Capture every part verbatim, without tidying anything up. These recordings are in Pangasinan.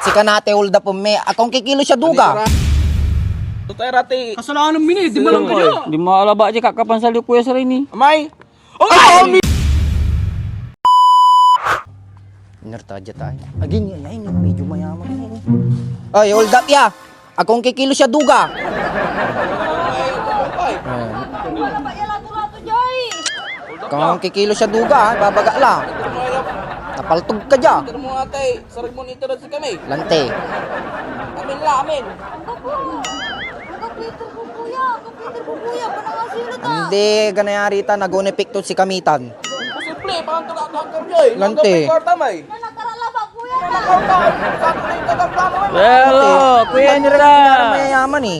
Sika natan hold up mi. Akaw kikilos ya duga. Tutay rati. Kasalanan mi ni, di mo lang kaya. Di mo alaba di kakapansal di Kuya Saray ni. Amay. Oh, Inerta dia tayo. Again, yan, yan, medyo mayaman yan. Oy, hold up ya. Akaw kikilos ya duga. Wala pa ya lato-lato, Joy. Akaw kikilos ya duga, ha? Babaga la. Napaltog ka dia. Sarag mo ata eh. Sarag mo nito na si kami. Lante. Amin la, amin. Anggapo. Anggapo iter ko, kuya. Anggapo iter ko, kuya. Panangasila ta. Andi, ganayari ta, nag-onepekto si kamitan. Imposible, paano to kakakar niya eh? Lante. Anggapo yung kwarta, may. Nanakaralaba, kuya, na. Nanakaralaba, sakto na yung taga-plano, may. Hello, Kuya Nita. Mayayaman eh.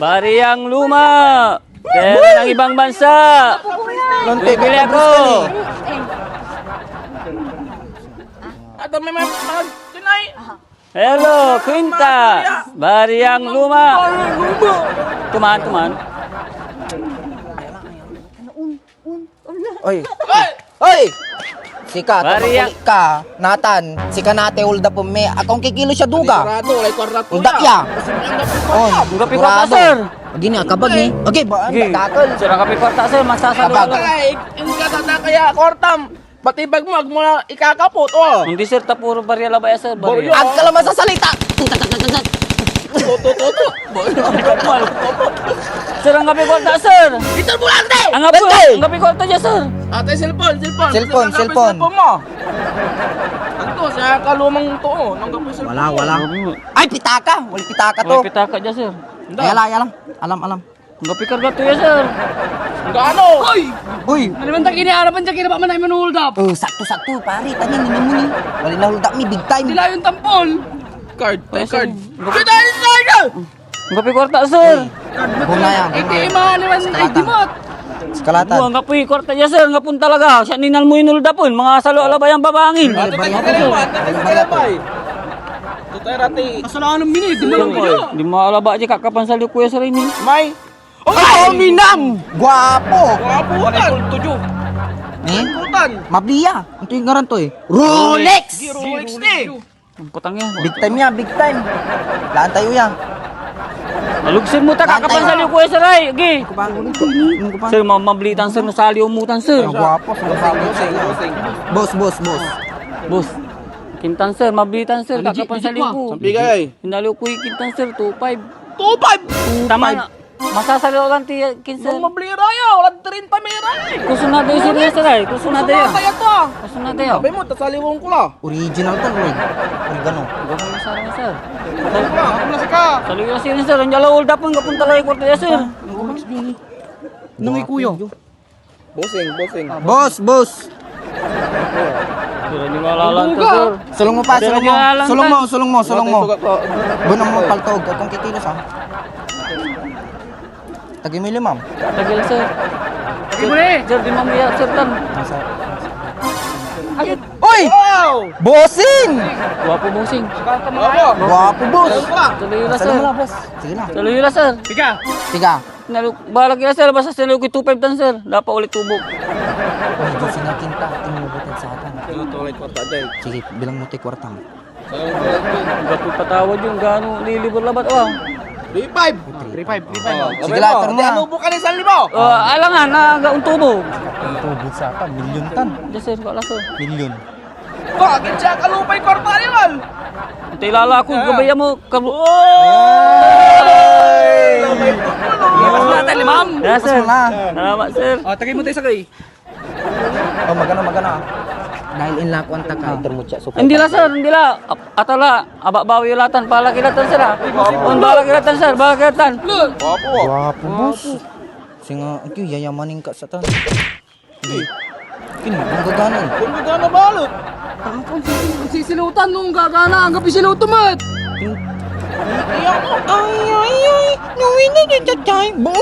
Bariyang Luma. Pera ng ibang bansa. Lante, bibili ako. Ata may mga, mga tinay. Hello, Quinta! Bariyang Luma! Tuman, tuman. Oy! Oy! Sika, Bariyang tumaguli ka, Natan. Sika natan hold up mi. Akaw kikilos ya duga. Sigurado, walay kwarta to. Hold up ya. Oh, anggapoy kwarta, sir. Agi ni, akabag ni. Agi, ba, dakel. Sir, anggapoy kwarta, sir. Masasalo. Kabag. Ay, yung kata na kaya kwartam. Pati bag mo, ag mo na ikakapot, oh. Hindi, sir, ta puro barya labay, sir, barya. Barya. Ag ka lang masasalita. Tutututu. Sir, anggapoy kwarta, sir. Ito mo lang, te. Anggapoy, anggapoy kwarta dia, sir. Ate, cellphone, cellphone. Cellphone, cellphone. Cellphone mo. Anto, sa kalumang to, oh. Anggapoy cellphone. Wala, wala. Ay, pitaka. Wala pitaka to. Wala pitaka dia, sir. Ay, ala, ala. Alam, alam. Anggapoy karga to ya, sir. Gaano? Hoy! Hoy! Ano man ta kini, ano man ta kini, baka man tayo manuldap. Oh, sakto-sakto, pare. Tani, nini mo ni. Wala na hold up mi, big time. Dilayon tampol. Card, card. Anggapoy kwarta, sir. Bunga yan, bunga yan. Iti, imahan naman, ay, dimot. Skalatan. Anggapoy kwarta ya, sir. Anggapon talaga. Siya ninal mo inuldapon. Mga salo alabay ang babangil. Ato tayo, sir. Ato tayo, sir. Kasalanan mi ni, di mo lang kaya. Di mo alaba di kakapansal di Kuya Saray ni. May Oh, minam! Guapo! Guapo tan. Kulto, Jo. Eh? Kulto tan. Mabli ya. Anto yung ngaran to eh? Rolex! Di Rolex ni. Ang putang yan. Big time ya, big time. Laan tayo ya. Malugsin mo ta, kakapansaliw ko, eh, sir, ay. Agi. Ano ko pa? Ano ko pa? Sir, ma-, mablitan, sir, nasaliw mo tan, sir. Ang guapo, sir. Boss, boss, boss. Boss. Kintan, sir, mablitan, sir, kakapansaliw ko. Sampigay. Hinaliw ko yung kintan, sir, two five. Two five! Tama na. Masasaliw lang ti, kin, sir. Mabli ra ya, wala treinta mil ra eh. Kusunada yung sir, sir, ay. Kusunada ya. Kusunada ya to, ah. Kusunada ya. Sabi mo, tasaliwan ko la. Original to, Roy. Oregano. Gawin mo sa akin, sir. Ako na, ako na sika. Saliw yung sir, sir. Ang jala hold up, ang kapunta lang yung kwarto ya, sir. Nangikuyo. Bossing, bossing. Boss, boss. Sir, hindi mo alalan to, sir. Sulong mo pa, sulong mo. Sulong mo, sulong mo, sulong mo. Bunong mo, paltog. Kung kikilos, ha. Tagi mo yung limam. Tagil, sir. Tagi mo na eh. Sir, di mo umiyak, sir, tan. Nasa. Oy! Wow! Bossing! Guwapo, bossing. Guwapo. Guwapo, boss. Ayun pa. Tuloy na, sir. Basta mo na, boss. Sige na. Tuloy na, sir. Tiga. Tiga. Nalo-, bahala ka, sir. Basta sinalo ko two five tan, sir. Dapat ulit tubo. Uy, di sinakinta. Tinubo tan sa akin. Ito, ito, ulit kwarta, Jay. Sige, bilang mo tayo kwarta mo. Gapoy patawad yun, gaano lilibur labat, oh. Three five. Three five, three five. Oh, sige la, turn mo na. Anubo ka ni San Libo? Oh, alangan, na, ga-, untubo. Untubo sa akin, milyon tan. Yes, sir, wala, sir. Milyon. Bakit siya kalupay kwarta yan? Antay lala ako, gabay mo, kabu- Oy! Mas natin, ma'am. Yes, sir. Mas wala. Salamat, sir. Oh, tagay mo tayo sa kay. Oh, magana, magana. Dahil in lakuan ta ka. Hindi la, sir, hindi la. Ap-, atala, ababawi la tan, bala ki la tan, sir, ah. On, bala ki la tan, sir, bala ki la tan. Guwapo. Guwapo, boss. Singa, agi, yayamanin ka sa tan. Hindi. Kini, ang gagana, eh. Ang gagana, balot. Ampon, sisilutan nung gagana, ang gapi siluto met. Ay, ay, ay, no, hindi, hindi, hindi, hindi.